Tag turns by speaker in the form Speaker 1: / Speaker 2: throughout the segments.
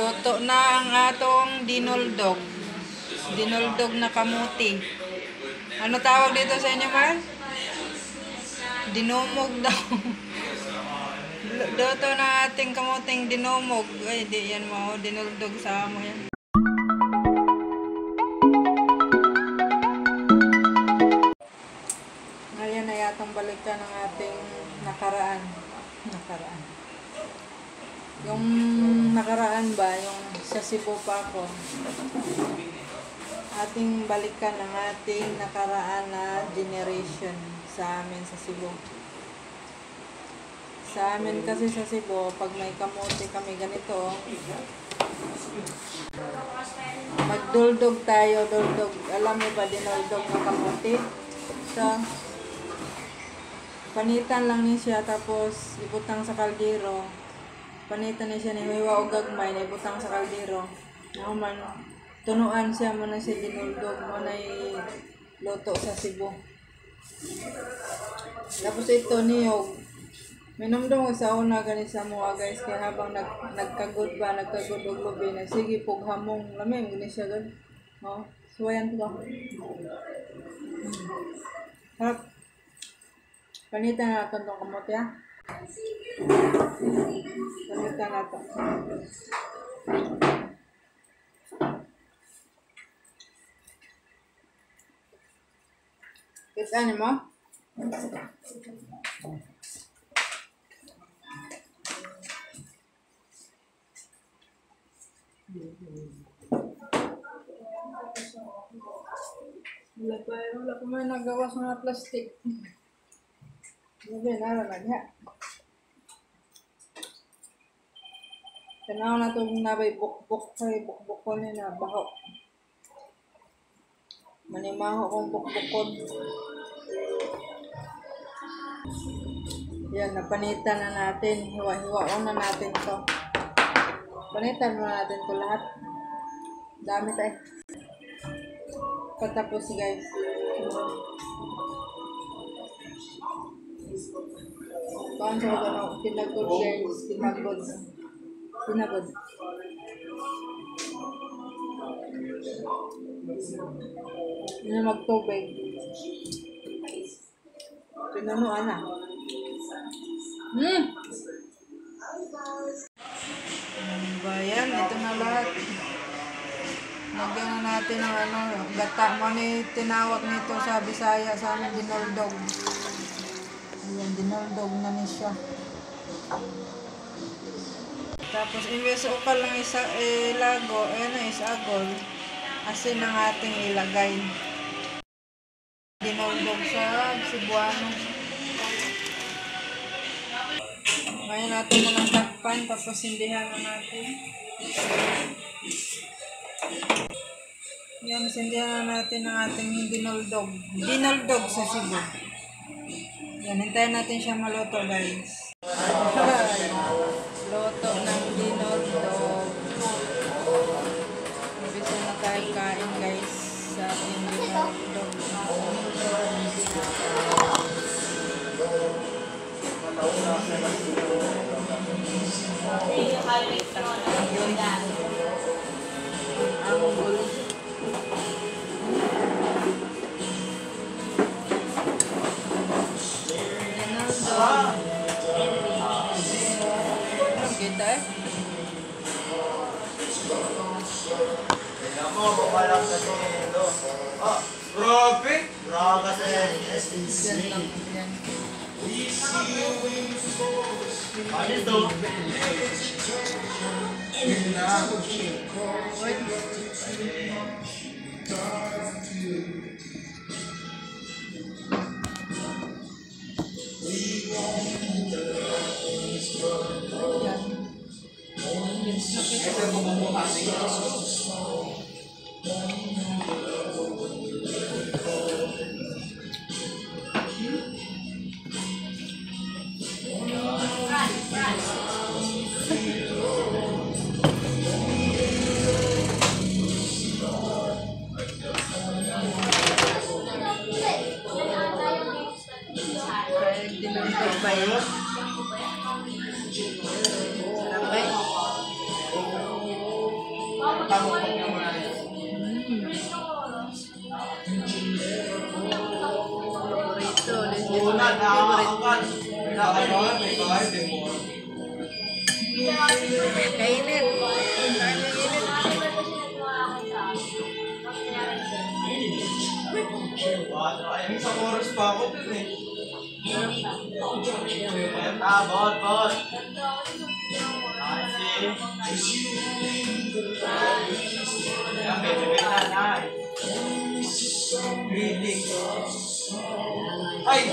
Speaker 1: Luto na ang atong dinoldog. Dinoldog na kamuti. Ano tawag dito sa inyo, Mar? Dinumog daw. Luto na ating kamuting dinumog. Ay, di yan mo. Dinoldog sa amo yan. Ngayon na yatang balikan ng ating nakaraan. Yung nakaraan ba, yung sa Cebu pa ako, ating balikan ng ating nakaraan na generation sa amin sa Cebu. Sa amin kasi sa Cebu, pag may kamote kami ganito, magduldog tayo, duldog. Alam mo ba, dinuldog na kamote? So, panitan lang niya siya, tapos ibutang sa kaldero. Panitan niya siya ni Huiwa o gagmay na ibutang sa kaldero. Ako man, tunuan siya mo na siya dinuldog mo na luto sa Cebu. Tapos ito niyog. Minumdum ko sa una ganit sa mga guys, kaya habang nagkagod og lubi na sige pog hamong lamig gani siya gan. Oh, suwayan ko ba? Harap. Panitan na natin itong kamote, ha? Panitan na ito. Kita niyo mo? Wala pa may nagawa sa mga plastic. Sabi, naralag niya. Tanaw na itong nabay bukbuk ko niya na baho. Manimaho kong bukbukon. Yan, napanitan na natin. Hiwa-hiwaon na natin to. Panitan mo natin to lahat. Dami tayo. Patapos guys. Baan sa gano'n, pinagod guys, pinagod. Hindi magtubig. Pinanuan na. Bayan, ito na lahat. Lagyan na natin ng gata mo ni tinawag nito sa Bisaya sa amin, dinoldog. Ayan, dinoldog na ni siya. Tapos, imbes ukal lang ilago, isagol, asin ang ating ilagay. Dinoldog sa Cebuano. Ngayon natin munang takpan, tapos sindihan na natin. Yan, sindihan na natin ang ating dinoldog. Dinoldog sa Cebu. Yan, hintayin natin siya maluto guys. Luto ng dinoldog. Bisa na tayo kain guys sa ating dinoldog. Ang gulo. Kita eh.
Speaker 2: Grabe kasi STC. Ano ito? Yun na.
Speaker 1: Sarap ba?
Speaker 2: Pakamukha naman.
Speaker 1: Paborito. This is
Speaker 2: Una,
Speaker 1: my favorite.
Speaker 2: nakakaangkat. Nakakaroon, may kahit din mo.
Speaker 1: Kainit. Kainit.
Speaker 2: Ay, isang oras pa ako dun eh. Bot. Ayan, medyo na. Greetings. Ay,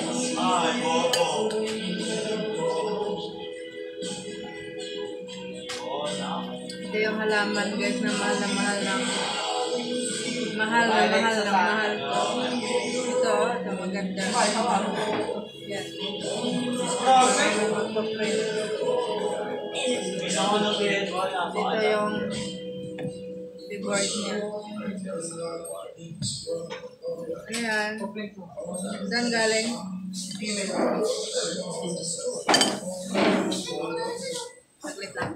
Speaker 2: bobo.
Speaker 1: Ito yung halaman guys na mahal na mahal ng mahal ko. Ito maganda. Yan.
Speaker 2: Grabe.
Speaker 1: Magpa-print. Ito yung keyboard niya. Ayan. Saan galing? Saglit lang.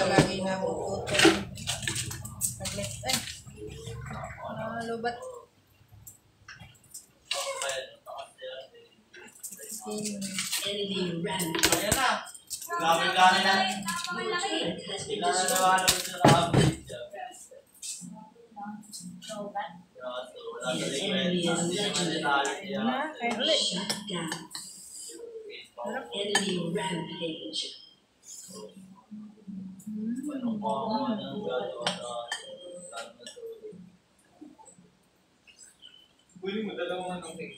Speaker 1: Lagi na ako putol. Saglit. Ay. Lubat.
Speaker 2: Ayan na. Grabe na. Hindi na naman sa rabbit.
Speaker 3: Enemy is legendary.
Speaker 1: Na, kaya ulit.
Speaker 3: Shut down. Enemy rampage.
Speaker 2: Huli mo, dalawang anong eh.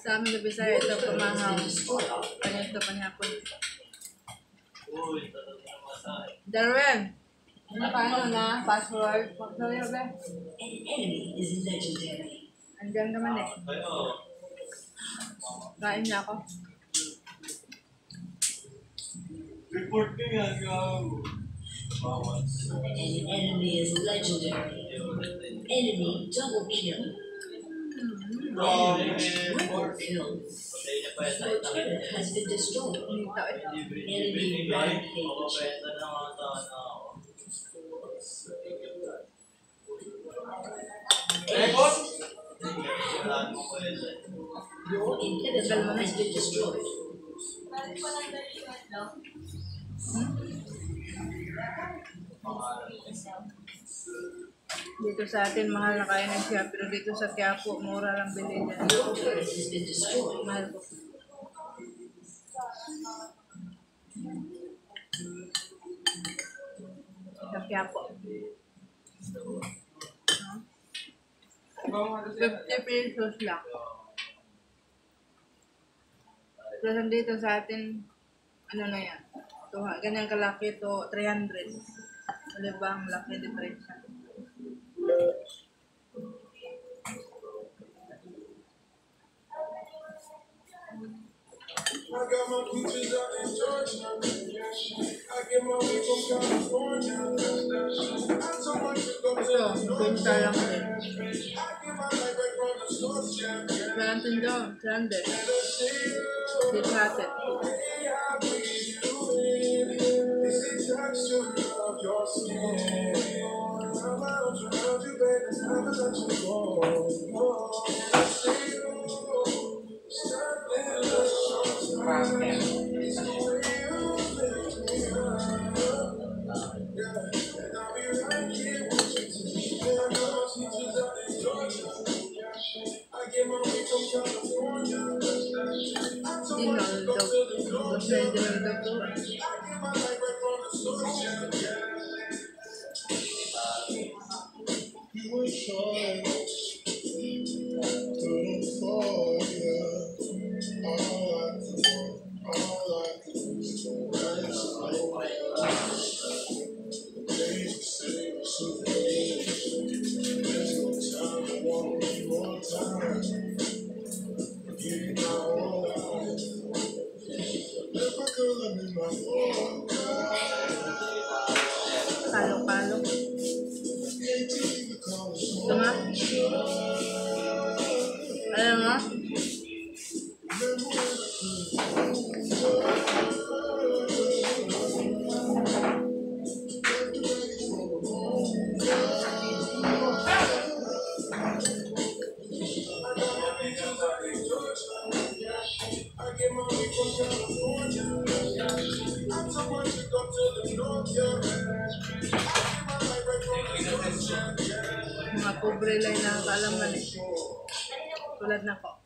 Speaker 1: Sa amin na Bisaya, ito pamahaw. Kanya ito panhapon. Darwin! Paano na? Password? Password yun ba?
Speaker 3: An enemy is legendary.
Speaker 1: Andiyan naman eh. Kain niya ako.
Speaker 2: Report ko yan, gago.
Speaker 3: An enemy is legendary. Enemy double kill. Triple kill. Your turret has been destroyed.
Speaker 1: Nito eh.
Speaker 3: Enemy rampage.
Speaker 2: Report?
Speaker 3: Inhibitor has been destroyed.
Speaker 1: Dito sa atin, mahal na kaya ng siya. Pero dito sa Quiapo, mura lang bilhin yan.
Speaker 3: Your turret has been destroyed.
Speaker 1: Mahal ko. Sa Quiapo. 50 pesos lang. Plus dito sa atin, ano na yan? Ganyan kalaki to 300. Ano ba ang laki diferensya?
Speaker 4: I got my peaches out in Georgia. I get my weed from California. I told my chick go to
Speaker 1: Ito,
Speaker 4: the store.
Speaker 1: punta lang din.
Speaker 4: I get my life back from the store.
Speaker 1: Kaya natin doon, 300. Dito sa atin.
Speaker 4: It's the texture of your skin. I'm out around you, baby. Never let you go. I see you. Step in the sunshine. It's the way you make me love. Yeah, and I'll be right here with you. And I got my teachers out in Georgia. I get my weed from California. I told my chick go to the store.
Speaker 1: Mas na yung dinaldog ko.
Speaker 4: I get my life back from the store. You were shy, couldn't fall, yeah. All I could do is go right slow. Days were sitting super late. There's no time, I want one more time. Give you my all. If I could let me my all.
Speaker 1: Palo-palo. Ito nga. Alam mo? pobre lang na kaalaman eh. Tulad na ko.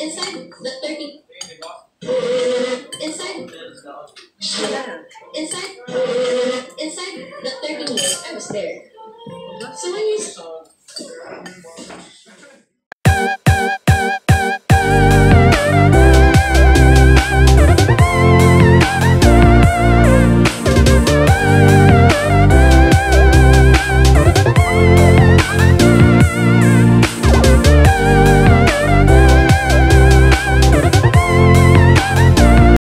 Speaker 5: Inside the 30. Inside inside the 13 years I was there. So when you